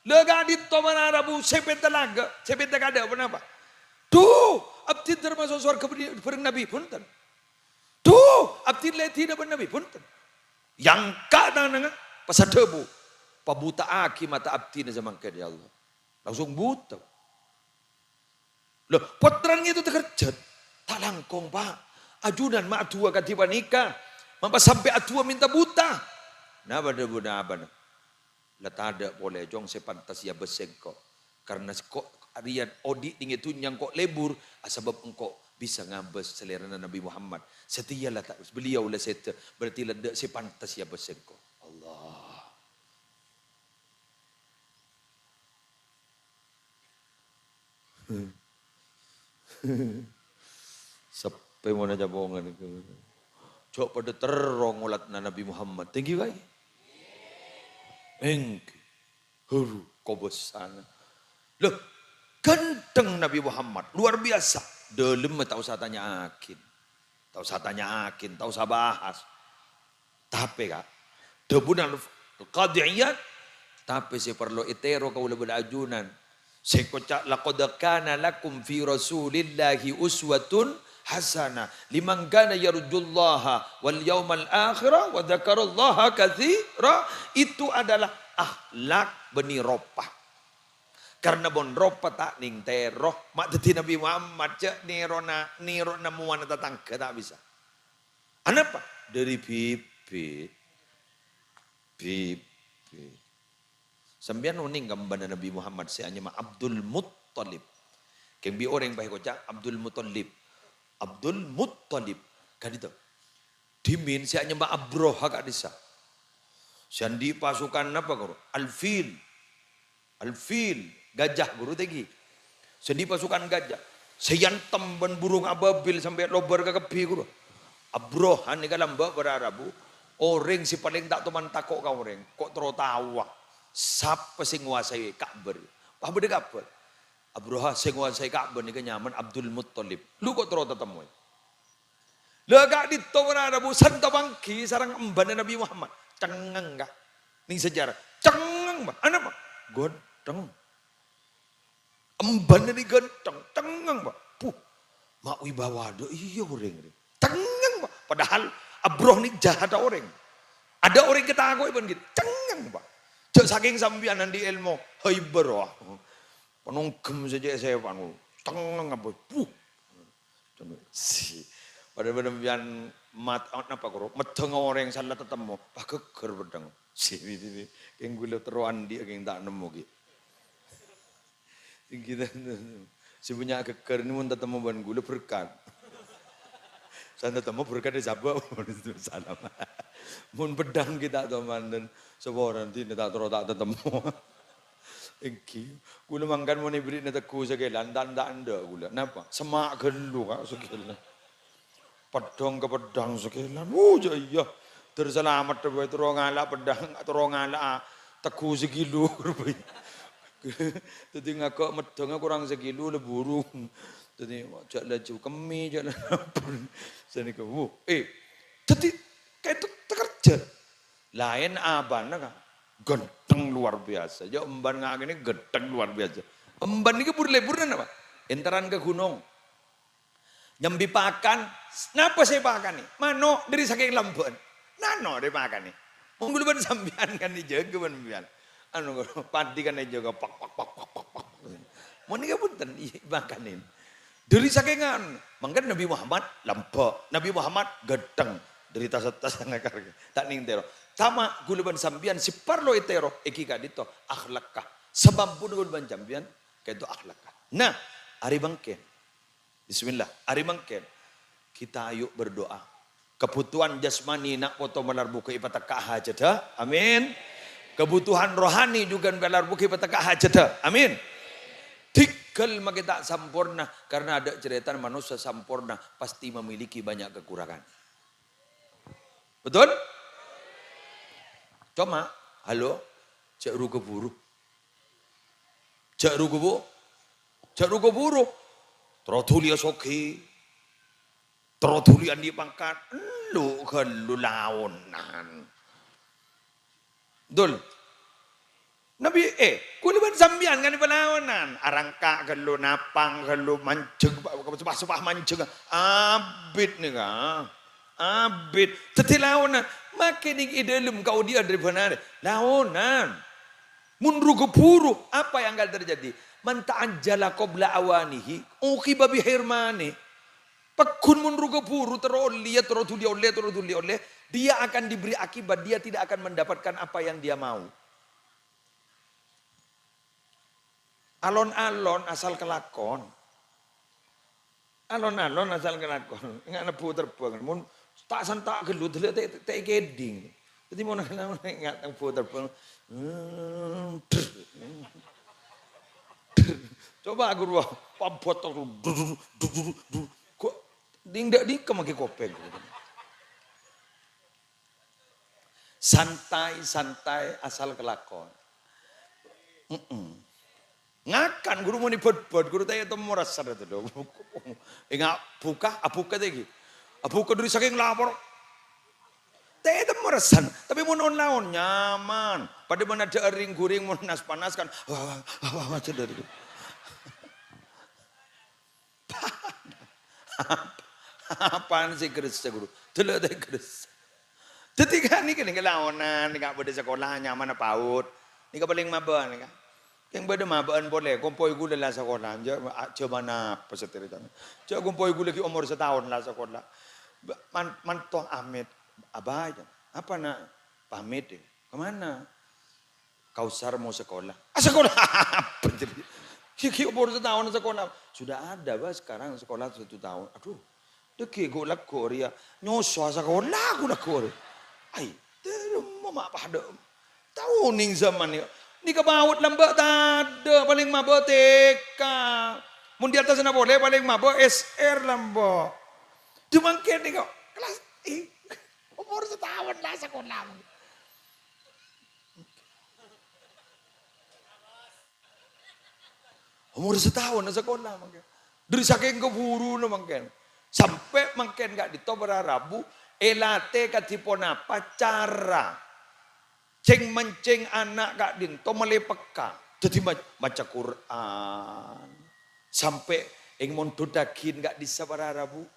Lè ka'dinto mara rabu sè pènta laga, sè pènta kadâ' ponapa? Dhu, abdhi termasuk sowarga bâreng Nabi, bhunten. Dhu, abdhi lè dinah bân Nabi, bhunten. Yangka tanangnga, pas adhâbu, "Pabuta'aghi mata abdhina samangkèn, ya Allah." Langsung buta. Loh, pottrana ngèdhing takerjhât. Ta' langkong, Pak. Ajunan ma' adu'a kadhi panèka. Ma' pas sampè' adu'a mènta buta. Napa dhâbuna abana? La tadâ' polè, Cong, sè pantes èabâs sèngko'. Karena sèngko' arèya odi' neng è dhunnya engko' lebur, asabâb engko' bisa ngabâs salèrana Nabi Muhammad. Satèya la ta-, beliau la sèdhâ, berarti la tadâ' sè pantes èabâs sèngko'. Allah. Seppè mon acapongan iku. Jhâ' padâ terro ngolatna Nabi Muhammad. Thank you, Kai. Èngghi. Huru, kobâsana. Loh, ghântheng Nabi Muhammad. Luar biasa. Dâlemma ta' osa tanya'aghi. Ta' osa tanya'aghi, ta' osa bahas. Tapè, Ka', dhâbuna Al-, Al-Qadhi Iyad, tapè sè parlo ètèro kaulâ bân ajunan. Sè èkoca', "Laqad kana lakum fi Rasulillahi uswatun hasanah liman kana yarjullaha wal yaumal akhira wa dzakarallaha katsira." Itu adalah akhlak bânnè ropa. Karena mon ropa ta' nèng tèro, ma' dhâddhi Nabi Muhammad, jhâ' nèrona, nèrona mowana tatangghâ ta' bisa. Anapa? Dhâri bibit. Bibit. Sampèyan onèng ka embhâna Nabi Muhammad sè anyama Abdul Muttalib. Kèng bi' orèng pas èkoca' Abdul Muttalib. Abdul Muttalib. Ka'dinto. Dhimèn sè anyama Abraha ka'dissa'. Sè andi' pasukan napa, ghuru? Al-fil. Al-fil, gajah, ghuru, tèngghi. Sè andi' pasukan gajah. Sè èantem bân burung ababil sampè' lobâr kakabbhi, ghuru. Abraha nèka lambâ' para rabu. Orèng sè palèng ta' toman tako' ka orèng. Ko' terro taowa. Sapa sè ngowasaè Ka'bah? Pas bâdâ kabhâr. Abraha sè ngowasaè Ka'bah nèka nyamana Abdul Muttalib. Lu ko' terro tatemmoè. Lha ka'dinto para rabu santapangghi sareng embhâna Nabi Muhammad. Cengngeng, Ka'. Nèng sejarah. Cengngeng, Pak. Anapa? Ghântheng. Embhâna nèka ghântheng. Cengngeng, Pak. Puh. Ma' wibawa dâ' iyâ orèng rè. Cengngeng, Pak. Padahal Abraha nèka jahadda orèng. Adâ' orèng katako'è bân ghita. Cengngeng, Pak. Jhâ' sakèng sampèyan andi' èlmo. Haibar, wah. Panongghem sè cè' sèpan. Cengngeng apa? Puh. Si. Padahal sampèyan mat-, napa, ghuru? Meddhâng orèng sala tatemmo, pas ghâgghâr peddhâng. Si, ini, ini. Kèng ghulâ terro andi' kèng ta' nemmo, ghi. Tinggi dan sè bânnya' ghâgghâr ini mon tatemmo bân ghulâ berkat. San tatemmo berkat è sabâ'. Salam. Mon peddhâng ghi' ta' toman dan saporana dinna ta' terro ta' tatemmo. Èngghi, ghulâ mangkana mon èberri'na tegghu sakèlan, ta' endâ'-endâ' ghulâ. Napa? Semma' ghâllu, Ka', sakèlan. Peddhâng ka peddhâng sakèlan. Wuh, jâ' iyâ. Ter salamet bhâi terro ngala' peddhâng, terro ngala' tegghu sakilo bhâi. Dhâddhi ngaghâ' meddhângnga korang sakilo la burung. Dhâddhi jâ' laju kemmè, jâ' laju sanèka. Wuh, eh, dhâddhi ka'dinto takerjhât. Laèn abana, Ka'. Ghântheng luar biasa. Jâ' emban nga' kènè ghântheng luar biasa. Emban nèka bur-lebur napa? Èntaran ka ghunong. Nyambi pakan, napa sè èpakanè? Mano', dhâri sakèng lambâ'na. Nano' dhâri pakanè. Mon ghulâ bân sampèyan kan èjâgâ bân sampèyan. Anu, padi kan èjâgâ, pak, pak, pak. Mon nèka bhunten, iyâ, makanè. Dhâri sakèngan, mangkana Nabi Muhammad lambâ', Nabi Muhammad ghântheng, dhâri tas-, tas-, ta' nèng tèro. Coma ghulâ bân sampèyan sè parlo ètèro, èngghi ka'dinto, akhlakka. Sabâbbhuna ghulâ bân sampèyan, ka'dinto akhlakka. Nah, arè mangkèn. Bismillah, arè mangkèn. Kita ayo berdoa. Kebutuhan jasmani na' poto malar bhuko èpatekka' hajhâddhâ. Amin. Kebutuhan rohani jhughân malar bhuko èpatekka' hajhâddhâ. Amin. Dhigghâl makè ta' samporna, karena adâ' carètana manossa samporna pasti memiliki banyak kekurangan. Betul? Coma, halo, jâ' ru-kaburu. Jâ' ru-kubu. Jhâ' ru-kaburu. Terro dhuli soghi. Terro dhuli andi' pangkat. Elu ghâllu laonan. Dul. Nabi, eh, kaulâ bân sampèyan kan palaonan. Arangka' ghâllu, napang ghâllu, manjheng, pa-, pa-, pa-, manjheng. Abit nèka. Abit. Dhâddhi laonan. Makè nèng è dhâlem kaodi'ân rè bân arè. Laonan. Mon ru-kaburu, apa yang akan terjadi? "Man ta'ajjala qabla awanihi, uqiba bihirmani." Pagghun mon ru-kaburu, terro ollè, terro dhuli ollè, terro dhuli ollè, dia akan diberi akibat, dia tidak akan mendapatkan apa yang dia mau. Alon-alon asal kalakon. Alon-alon asal kalakon. Enga' nebbhu terbang. Mon ta' santa' ghâllu, dâlâ te', te' kèdhing. Dhâddhi mon enga' nebbhu terbang. Hmm, drr. Drr. Coba aku rowa, pabot aku. Drr, drr, drr, drr. Kok dingda dingkem lagi kopeng. Santai, santai, asal kalakon. Mm-mm. Ngakan ghuru muni bhât-bhât, ghuru ta' ètemmo rassana tu, do. Enga' buka, abuka ta' ghi. Abuka dâri sakèng lapor. Ta' ètemmo rassana, tapè mon on-laon nyaman. Padâ mon adâ' rèng-ghurèng mon nas-panas kan. Wah, wah, wah, wah, wah, cedhâr. Apaan sè gressa, ghuru? Dâlâ ta' gressa. Dhâddhi kan nèka, nèka laonan, nèka bâdâ sakola, nyamana PAUD. Nèka palèng mabâ, nèka. Kèng bâdâ mabâ'ân polè, kompoy ghulâ la sakola. Jhâ', a-, jhâman apa satèya, jhâ' kompoy ghulâ ghi' omor sataon la sakola. Ba-, man-, manto amit, "Abah, apa, Nak?" "Pamit, ya." "Kemana?" "Kausar mau sekolah." "Ah, sekolah apa jadi? Ghi-, ghi' omor sataon sekolah." "Sudah ada, Bah, sekarang sekolah satu tahun." Aduh, dâgghi' ghu-, lagghu' rèya. Nyoso sekolah ghu-, lagghu' rèya. Ai, terro ma' padâ. Tao nèng zaman nèka. Nèka PAUD lambâ' tadâ', palèng mabâ TK. Mon di atasna polè, palèng mabâ S R lambâ'. Dâ' mangkèn nèka, kelas, eh, omor sataon la sekolah. Omor sataon sakola mangkèn. Dâri sakèng kabhuruna mangkèn. Sampè' mangkèn ka'dinto para rabu èlatè kadhi ponapa cara cèng-mancèng ana' ka'dinto malè pekka. Dhâddhi ma-, maca Qur'an. Sampè' èmondhudhâghi ka'dissa' para rabu.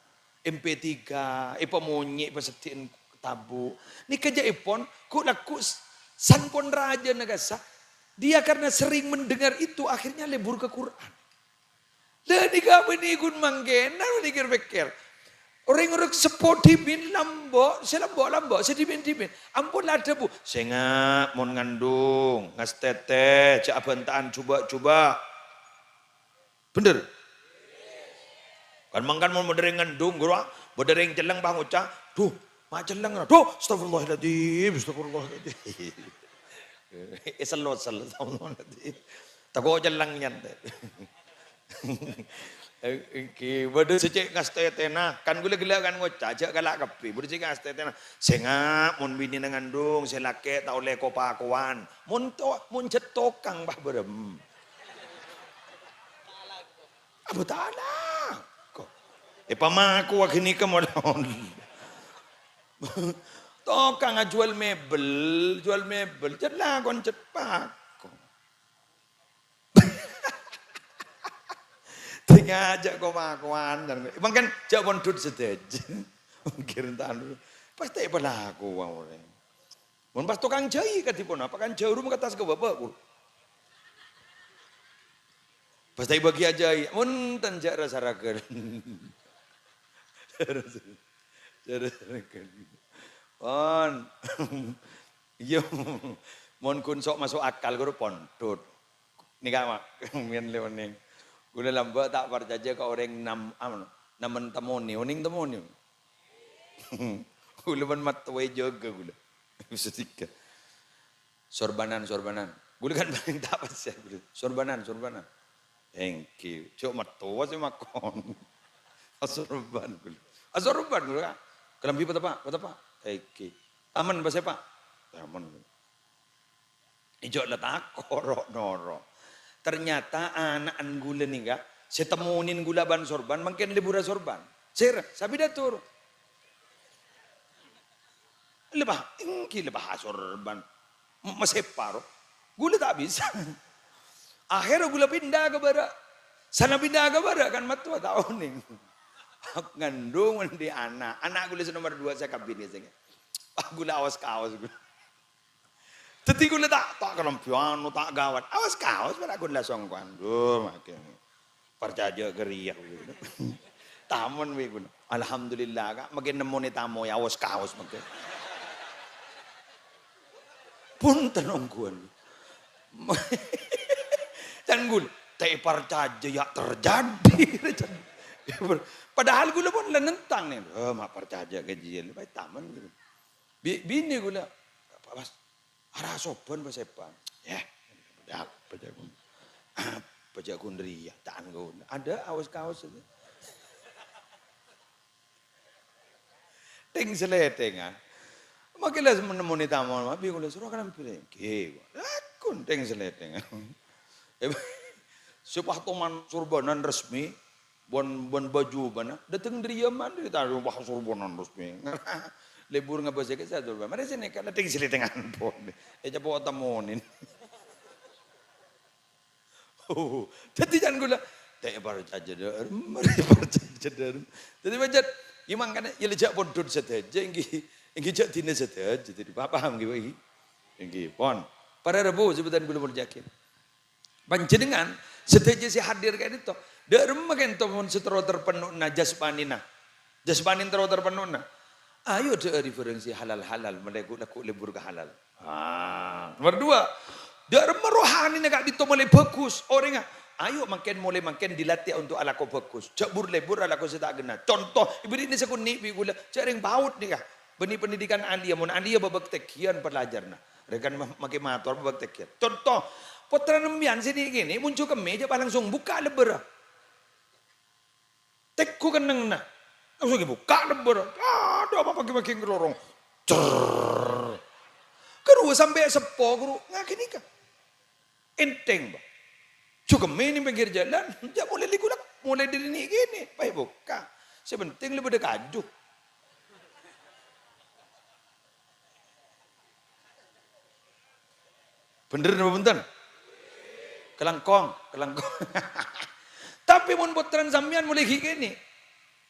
M P tiga, èpamonyè', èpaseddhi'in tabu'. Nèka jâ'èpon, ghu-, lagghu' s-, san pon rajâna kassa', dia karena sering mendengar itu, akhirnya lebur ke Quran. Lah, nèka bânnè ghun mangkèn, nèka pèkkèr. Orèng-orèng seppo dhimèn lambâ', sè lambâ'-lambâ', sè dhimèn-dhimèn. Ampon la adhâbu, "Sènga', mon ngandung, ngastètè, jhâ' abhânta'an jhubâ'-jhubâ'." Bhender? Kan mangkana mon bâdâ rèng ngandung, ghuru, ah, bâdâ rèng celleng, pas ngoca', "Duh, ma' celleng, ra. Duh, astagfirullahaladzim, astagfirullahaladzim." Èsellot-sellot, astagfirullahaladzim. Tako' celleng nyantè. Èngghi, bâdâ sè cè' ngastètèna. Kan ghulâ ghellâ' kan ngoca', jhâ' ghellâ' kabbhi. Bâdâ sè ngastètèna. "Sènga', mon binèna ngandung, sè lakè' ta' ollè ko-pakowan." Mon to-, mon jhât tokang, pas bârâmma. Abâ' ta' alako. Èpamakowa ghânèka mon. Tokang ajhuwâl mebel, jhuwâl mebel, jhât lakon jhât pako. Dingajâk ko-pakowan, mangkèn jhâ' mondhut sadhâjâ. Mangkèn ta' anu, pastè èpalakowa orèng. Mon pas tokang jhâi kadhi ponapa, kan jhârum ka attas ka bâbâ, ghuru. Pas ta' èbâghi ajhâi, "Monten, jhâ' ra-saraghân." Jhâ' ra-saraghân. Pon. Iyâ, mon ghun sok maso' akal, ghuru, pondhut. Nèka, Mak, mèn lè onèng. Ghulâ lambâ' ta' parcajâ ka orèng nam-, anu, namen ta' monè, onèng ta' monè. Ghulâ mon mattowa èjâgâ ghulâ. Bisa tiga. Sorbanan, sorbanan. Ghulâ kan palèng ta' pas ya, ghulâ. Sorbanan, sorbanan. Èngghi, jhâ' mattowa sè makon. Asorban ghulâ. Asorban ghulâ, Kak. Kalambhi pateppa', pateppa'. Èngghi. Tamen pas, Pak. Tamen. Ijo' la tako' ro'-noro'. Ternyata ana'na ghulâ nèka Sè temmonin ghulâ bân sorban, mangkèn lebur asorban. Sèra, sapidato. Lebah, èngghi lebah asorban. M-, masèpa, ro. Ghulâ ta' bisa. Akhèrra ghulâ pinda ka bârâ'. Sana pinda ka bârâ', kan mattowa ta' onèng. Ngandung andi' ana'. Ana' ghulâ sè nomer dua sakabin, ya, sènga'. Ah, ghulâ aos-kaos, ghulâ. Dhâddhi ghulâ ta', ta' kalambhi anu, ta' ghâbây. Aos-kaos, para ghulâ songkowan. Duh, makkè. Parcajâ ka rèya. Tamon, wi, ghulâ. Alhamdulillah, Ka'. Makkè nemmonè tamoy aos-kaos, makkè. Bhunten, ongghuwân. Can ghulâ, ta' èparcajâ, ya terjadi. Padahal ghulâ pon la nentang, nè. Oh, ma' parcajâ ka jiyâ. Pas tamon, ghulâ. Bi-, binè ghulâ, "Pas, ara asorban, pas èpa." "Yah, bâjâ, bâjâ ghun-, bâjâ ghun rèya, ca'na ghun." Ada aos-kaos itu. Tèng-salètèngan. Makkè la nemmonè tamoy, ma' bi' ghulâ soro kalambhi rèya. Èngghi, laghun tèng-salètèngan. Sè pas toman sorbanan resmi, bân, bân bhâjhu bâna, dâteng dâri Yaman, dâri tadâ', wah, sorbanan resmi. Lebur ngabâs ka sorban. Marè sè nèka, la tèng-salètèngan pon. Ècapo' temmonin. Dhâddhi can ghulâ, ta' èparcajâ dâ', ta' èparcajâ dâ'. Dhâddhi pajhât, ya mangkana, ya la jhâ' pondhut sadhâjâ, èngghi, èngghi jhâ' dinah sadhâjâ. Dhâddhi pa-, paham ngghi, Pak, ngghi? Èngghi, pon. Para rabu, sè bhâdhân ghulâ molja'aghi. Panjhennengngan sadhâjâ sè hadir ka'dinto, dâ' remma ka'dinto mon sè terro terpenno'na jasmanina. Jasmanin terro terpenno'na. Ayo dhâ'âri bhârâng sè halal-halal, malè ghu-, lagghu' lebur ka halal. Ah, nomor dua, dâ' remma rohanina ka'dinto malè bhâghus orèngnga. Ayo mangkèn, molaè mangkèn dilatih untuk alako bhâghus. Jhâ' bur-lebur alako sè ta' ghenna. Conto, èbèrri'na sakonè' bi' ghulâ, jhâ' rèng PAUD nèka. Bânnè pendidikan aliyah, mon aliyah bâbâk tènggiyân pelajaranna. Rèng kan ma-, makkè mator bâbâk tènggiyân. Conto, pottrana sampèyan sè nè'-kènè' mon jhâ' kemmè jhâ' pas langsung bukka' lebbhârra. Tèngghu kennengnganna. Langsung èbukka' lebbhârra. Adhu, apa pagi-pagi ngerorong. Cerr. Karowa sampè' seppo, ghuru. Nga' ghânèka. Ènthèng, Pak. Jhâ' kemmè neng pèngghir jhâlân, jhâ' molaè liku-laku, molaè dâri nè'-kènè', pas èbukka'. Sè penting la bâdâ kaju. Bhender napa bhunten? Kalangkong, kalangkong. Tapè mon pottrana sampèyan molaè ghi' kènè',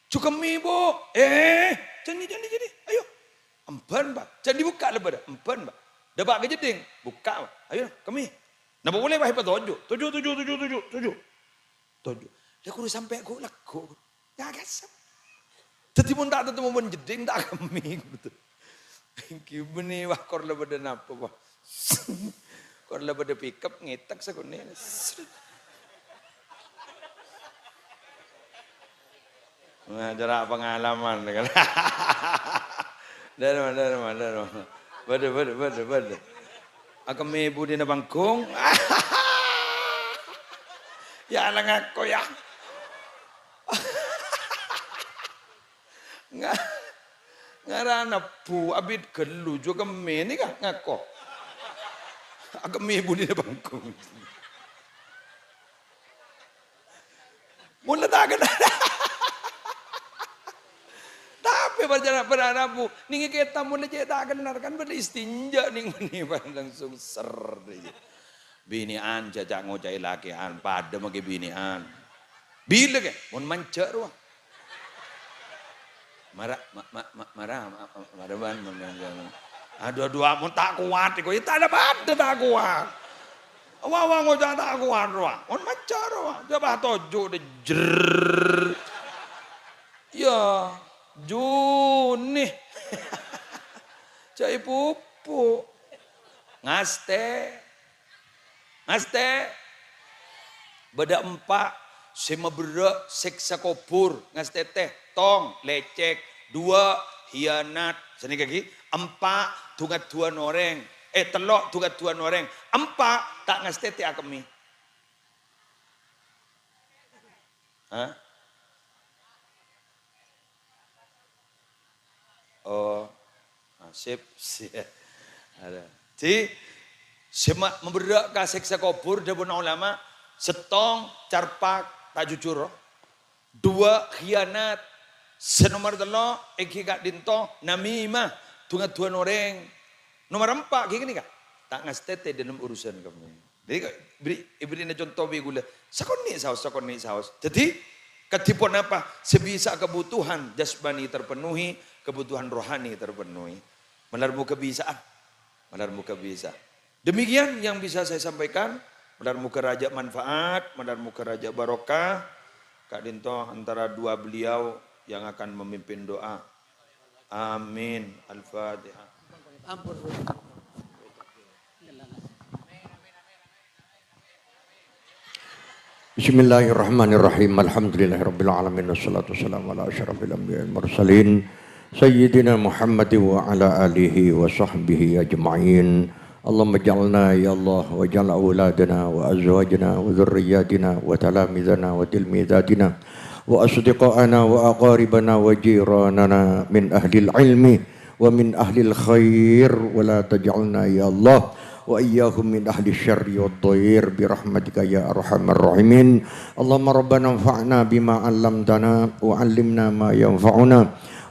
jhâ' kemmè, Bu. Eh, jhâni, jhâni, jhâni. Ayo. Emban, Pak. Jhâ' dibukka' lebbhârra. Emban, Pak. Dâpa' ka jeddhing. Bukka', Pak. Ayo, kemmè. Napa polè, Pak, èpatoju'? Toju', toju', toju', toju', toju'. Toju'. Lah, ghuru sampè' ghu-, lagghu'. Ngaghâsep. Dhâddhi, mon ta' tatemmo bân jeddhing, ta' kemmè, ghuru. Èngghi bânnè, wah, kor la bâdâ napa, wah. Kor la bâdâ pickup, ngètèk sakonè'. Nah, cara pengalaman, kan. Dârâmma, dârâmma, dârâmma. Bâdâ, bâdâ, bâdâ, bâdâ. Akemmè budina panggung. Ya, la ngako, ya. Nga-, ngarana bu abit ghâllu, jhâ' kemmè nèka ngako. Akemmè budina panggung. Mon la ta' kenal. Tapè parcajâna para rabu, nèng è kètab mon la cè' ta' kenal kan padâ istinja nèng mènè langsung ser. Binè'an jhâ' ca'-ngoca'è lakè'an, padâ makkè binè'an. Bilâ kè? Mon manjhâ' rowa. Mara, ma-, ma-, ma-, mara, ma-, ma-, mara, ban, ban, ban, ban. Adhu, adhu, ampon ta' kowat, kok, ya, ta' ada padâ ta' kowat. Wa, wa, ngoca' ta' kowat, rowa. Mon manjhâ', rowa. Coba toju' deh, jer. Ya, juni. Jhâ' èpupu. Ngastè. Ngastè. Bâdâ empa' sè maberrâ' sèksa kobhur, ngastètè. Tong, lècèk. Duwâ', hiyanat. Sanèka ghi. Empa', du-ngadduwân orèng. Eh, tello', du-ngadduwân orèng. Empa', ta' ngastètè akemmè. Hah? Oh, nasib. Ada. Di, sè ma-, maberrâ' ka sèksa kobhur, dhâbuna ulama, sèttong, carpak, Ta' jujur, ro. Dua, khianat. Sè nomer tello', èngghi ka'dinto, namimah, du-ngaduwân orèng. Nomer empa', ghi kènè, Ka'? Ta' ngastètè dâlem urusan kabbhi. Dhâddhi, ka-, bri-, èbèrri'na conto bi' ghulâ. Sakonè' saos, sakonè' saos. Dhâddhi, kadhi ponapa sè bisa kebutuhan jasmani terpenuhi, kebutuhan rohani terpenuhi. Malar moghâ bisa'a. Malar moghâ bisa. Demikian yang bisa saya sampaikan. Malar moghâ rajâ manfaat, malar moghâ rajâ barokah. Ka'dinto antara dua beliau yang akan memimpin doa. Amin. Al-Fatihah. Bismillahirrahmanirrahim. Alhamdulillahirabbil alamin. Wassalatu wassalamu ala asyrafil anbiya'i wal mursalin. Sayyidina Muhammad wa ala alihi wa sahbihi ajma'in. Allahumma ij'alna ya Allah, waj'al auladana wa azwajana wa dzurriyyatina wa talamidana wa tilmidzatina wa asdiqa'ana wa aqaribana wa jiranana min ahlil ilmi wa min ahlil khair, wa la taj'alna ya Allah wa iyyahum min ahli syarri wad dhair bi rahmatika ya arhamar rahimin. Allahumma rabbana anfa'na bima 'allamtana wa 'allimna ma yanfa'una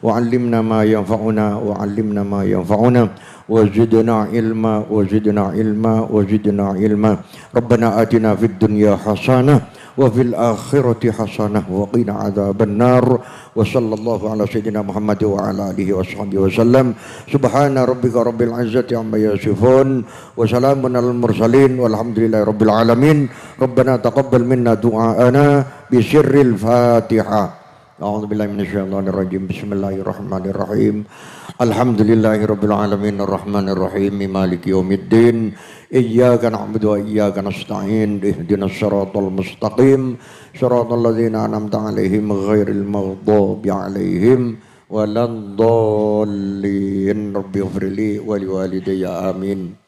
wa 'allimna ma yanfa'una wa 'allimna ma yanfa'una wa zidna ilma wa zidna ilma wa zidna ilma. Rabbana atina fid dunya hasanah wa fil akhirati hasanah wa qina adzabannar. Wa sallallahu ala sayyidina Muhammad wa ala alihi wa sahbihi wa sallam. Subhana rabbika rabbil izzati amma yasifun. Wa salamun alal mursalin. Walhamdulillahi rabbil alamin. Rabbana taqabbal minna du'aana bi sirril Fatihah. A'udzubillahi minasyaitonirrajim. Bismillahirrahmanirrahim. Alhamdulillahirabbil alamin, arrahmanirrahim, maliki yaumiddin. Iyyaka na'budu wa iyyaka nasta'in. Ihdinas siratal mustaqim. Siratal ladzina an'amta 'alaihim ghairil maghdubi 'alaihim waladdallin. Rabbighfirli wa liwalidayya. Amin.